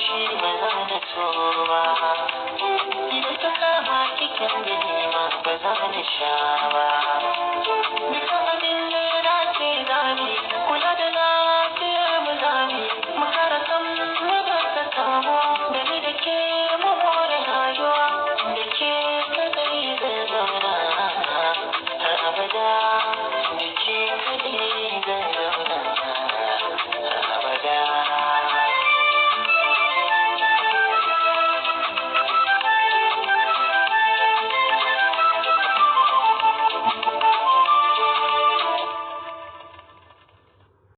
Shi ba za na so ba. Idan ta kama kikin gani ma ba za na sha ba.